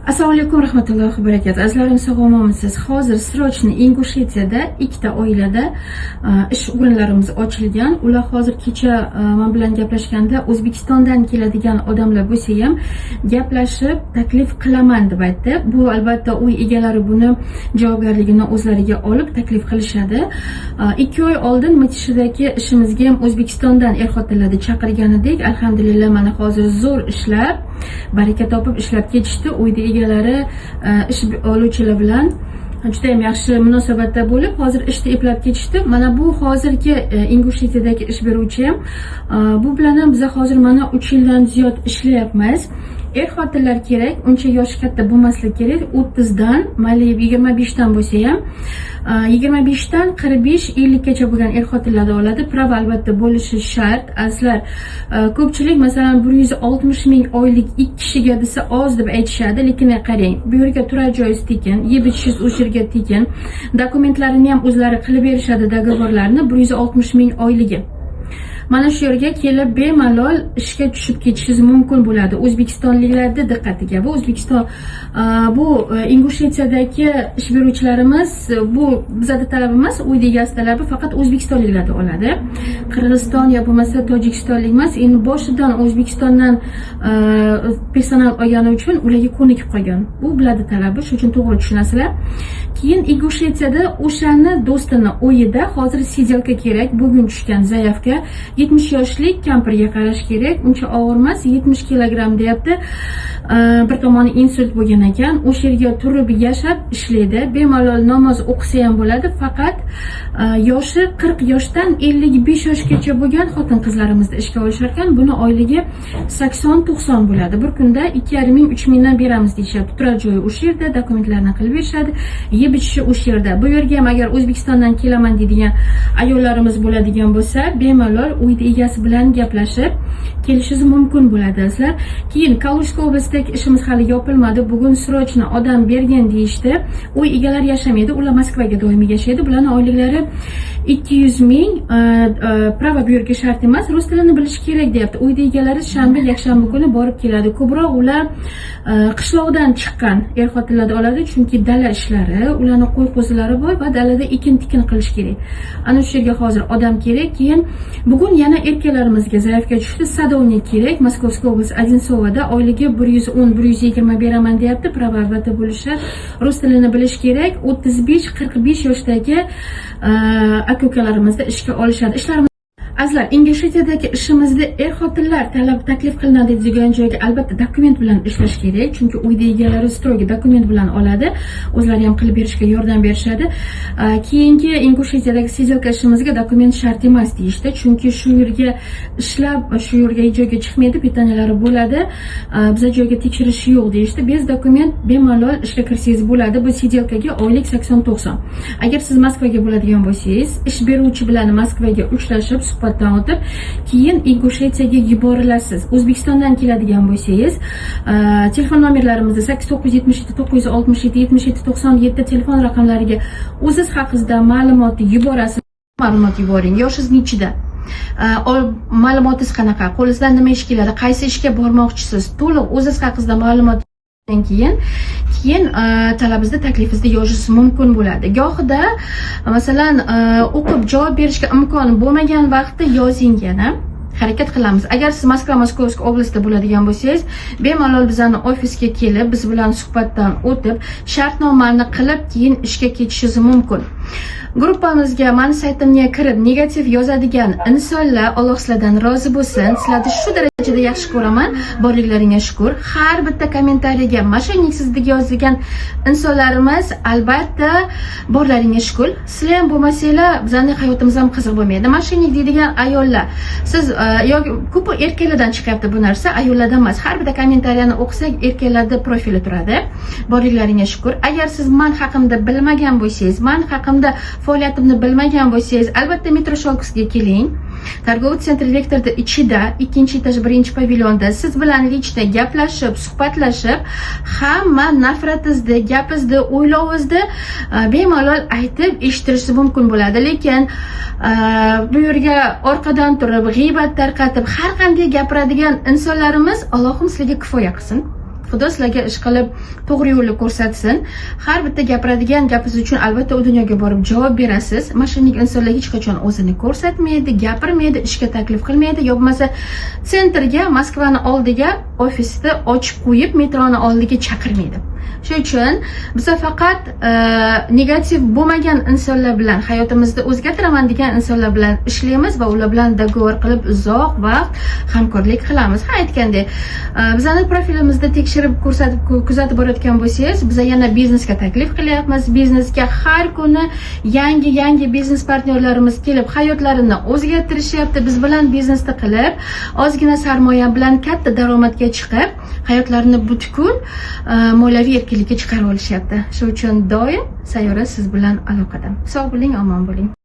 Assalomu alaykum rahmatullohi va barakatuh. Azizlarim, sog' omonmisiz? Hozir срочно Ingushetiyada ikkita oilada ish o'rinlarimiz ochilgan. Ular hozir kecha men bilan gaplashganda, O'zbekistondan keladigan odamlar bo'lsa ham, gaplashib taklif qilaman deb aytdi. Bu, albatta, uy egalari buni javobgarligini o'zlariga olib taklif qilishadi. 2 oy oldin Mitishidagi ishimizga ham O'zbekistondan er xotinlarni chaqirgan edik. Alhamdulillah, mana hozir zo'r ishlab, baraka topib ishlab ketishdi. Uyda egalari ish oluvchilar bilan juda ham yaxshi munosabatda bo'lib, hozir ishni eplab ketishdi. Mana bu hozirgi Ingushetiyadagi ish beruvchi ham, bu bilan ham biza hozir mana 3 yildan ziyod ishlayapmiz. Er xotinlar kerak, uncha yoshi katta bo'lmasligi kerak, 30dan, mayli, 25dan bo'lsa ham, 25dan 45, 50gacha bo'lgan er xotinlarni oladi. Права, albatta, bo'lishi shart. Azizlar, ko'pchilik, masalan, 160 000 oylik ikki kishiga desa, oz deb aytishadi, lekin qarang, bu yerga turar joyingiz tekin, yeb ichishingiz o'sha yerga tekin, dokumentlarini ham o'zlari qilib berishadi, договор larni. 160 000 oyligi, mana shu yerga kelib bemalol ishga tushib ketishingiz mumkin bo'ladi. O'zbekistonliklarni diqqatiga, bu O'zbekiston, bu Ingushetiyadagi ish beruvchilarimiz, bu bizada talab emas, uyni egasi talabi, faqat o'zbekistonliklarni oladi, Qirg'iziston yo bo'lmasa tojikistonlik emas. Endi boshidan O'zbekistondan personal olgani uchun ularga ko'nikib qolgan, bu bularni talabi, shuning uchun to'g'ri tushunasizlar. Keyin Ingushetiyada o'shani do'stini uyida hozir сиделка kerak, bugun tushgan заявка. 70 yoshli kampirga qarash kerak, uncha og'ir emas, 70 kilogramm deyapti. Bir tomoni insult bo'lgan ekan. O'sha yerga turib, yashab ishlaydi, bemalol namoz o'qisa ham bo'ladi. Faqat yoshi 40 yoshdan 55 yoshgacha bo'lgan xotin qizlarimizni ishga olishar ekan. Buni oyligi 80-90 bo'ladi, bir kunda 2,5 ming, 3000dan beramiz deyishyapti. Turar joyi o'sha yerda, dokumentlarni qilib berishadi, yeb ichishi o'sha yerda. Bu yerga ham agar O'zbekistondan kelaman deydigan ayollarimiz bo'ladigan bo'lsa, bemalol uyni egasi bilan gaplashib kelishingiz mumkin bo'ladi, azizlar. Keyin Калужский область dagi ishimiz hali yopilmadi. Bugun срочно odam bergin deyishdi. Uy egalari yashamaydi, ular Moskvaga doimiy yashaydi. Bularni oyliklari 200 000, права bu yerga shart emas, rus tilini bilish kerak deyapti. Uyni egalari shanba, yakshanba kuni borib keladi. Ko'proq ular qishloqdan chiqqan er xotinlarni oladi, chunki dala ishlari, ularni qo'y qo'zilari bor va dalada ekin tikin qilish kerak. Ana shu yerga hozir odam kerak. Keyin bugun yana erkaklarimizga заявка tushdi, садовник kerak, Московская область, Odinsovoda, oyligi 110, 120 beraman deyapti. Права, albatta, bo'lishi, rus tilini bilish kerak. 35-45 yoshdagi aka ukalarimizni ishga olishadi. Ishlarimiz, azizlar, Ingushetiyadagi ishimizda er xotinlar talab taklif qilinadi degan joyga, albatta, dokument bilan ishlash kerak, chunki uyda egalari строго dokument bilan oladi, o'zlari ham qilib berishga yordam berishadi. Keyingi Ingushetiyadagi сиделка ishimizga dokument shart emas deyishdi, chunki shu yerga ishlab, shu yerga hech joyga chiqmaydi, питания lari bo'ladi, biza joyga tekshirish yo'q deyishdi. Без dokument bemalol ishga kirsangiz bo'ladi. Bu сиделка ga oylik 80-90. Agar siz Moskvaga bo'ladigan bo'lsangiz, ish beruvchi bilan Moskvaga uchrashib, suhbatdan o'tib, keyin Ingushetiyaga yuborilasiz. O'zbekistondan keladigan bo'lsangiz, telefon nomerlarimizda 8 977 967 77 97 telefon raqamlariga o'ziz haqingizda ma'lumotni yuborasiz. Ma'lumot yuboring: yoshingiz nechida, ma'lumotingiz qanaqa, qo'lingizdan nima ish keladi, qaysi ishga bormoqchisiz, to'liq o'ziz haqingizda ma'lumot keyin talabingizni, taklifingizni yozishingiz mumkin bo'ladi. Gohida, masalan, o'qib javob berishga imkon bo'lmagan vaqtda yozing, yana harakat qilamiz. Agar siz Moskva, Московский область da bo'ladigan bo'lsangiz, bemalol bizani ofisga kelib, biz bilan suhbatdan o'tib, shartnomani qilib, keyin ishga ketishingiz mumkin. Gruppamizga, mani saytimga kirib negativ yozadigan insonlar, Alloh sizlardan rozi bo'lsin, sizlarni shu darajada yaxshi ko'raman, borliklaringga shukur. Har bitta kommentariyaga "мошенник siz" deb yozgan insonlarimiz, albatta, borlaringga shukur. Sizlar ham bo'lmasanglar, bizani hayotimiz ham qiziq bo'lmaydi. "Мошенник" deydigan ayollar, siz yoki ko'p erkaklardan chiqyapti bu narsa, ayollardan emas. Har bitta kommentariyani o'qisak, erkaklarda profili turadi. Borliklaringga shukur. Agar siz man haqimda bilmagan bo'lsangiz, man haqimda, faoliyatimni bilmagan bo'lsangiz, albatta, metro Щёлковский ga keling. Торговый центр Vektorda ichida, ikkinchi etaj, birinchi pavilyonda siz bilan лично gaplashib, suhbatlashib, hamma nafratingizni, gapingizni, o'ylovingizni bemalol aytib eshitirishi mumkin bo'ladi. Lekin bu yerga orqadan turib g'iybat tarqatib, har qanday gapiradigan insonlarimiz, Allohim sizlarga kifoya qilsin. Xudo sizlarga ish qilib to'g'ri yo'lni ko'rsatsin. Har bitta gapiradigan gapingiz uchun albatta u dunyoga borib javob berasiz. Мошенник insonlar hech qachon o'zini ko'rsatmaydi, gapirmaydi, ishga taklif qilmaydi, yo bo'lmasa центр ga, Moskvani oldiga ofisni ochib qo'yib, metroni oldiga chaqirmaydi. Shuning uchun biza faqat negativ bo'lmagan insonlar bilan, hayotimizda o'zgartiraman degan insonlar bilan ishlaymiz va ular bilan договор qilib uzoq vaqt hamkorlik qilamiz. Ha, aytgandek, bizani profilimizda tekshirib, ko'rsatib, kuzatib borayotgan bo'lsangiz, biza yana biznesga taklif qilyapmiz. Biznesga har kuni yangi yangi biznes partnyorlarimiz kelib, hayotlarini o'zgartirishyapti. Biz bilan biznesda qilib, ozgina sarmoya bilan katta daromadga chiqib, hayotlarini butkul moliyaviy erkinlikka chiqarib olishyapti. Shuning uchun doim Sayyora siz bilan aloqada. Sog' bo'ling, omon bo'ling.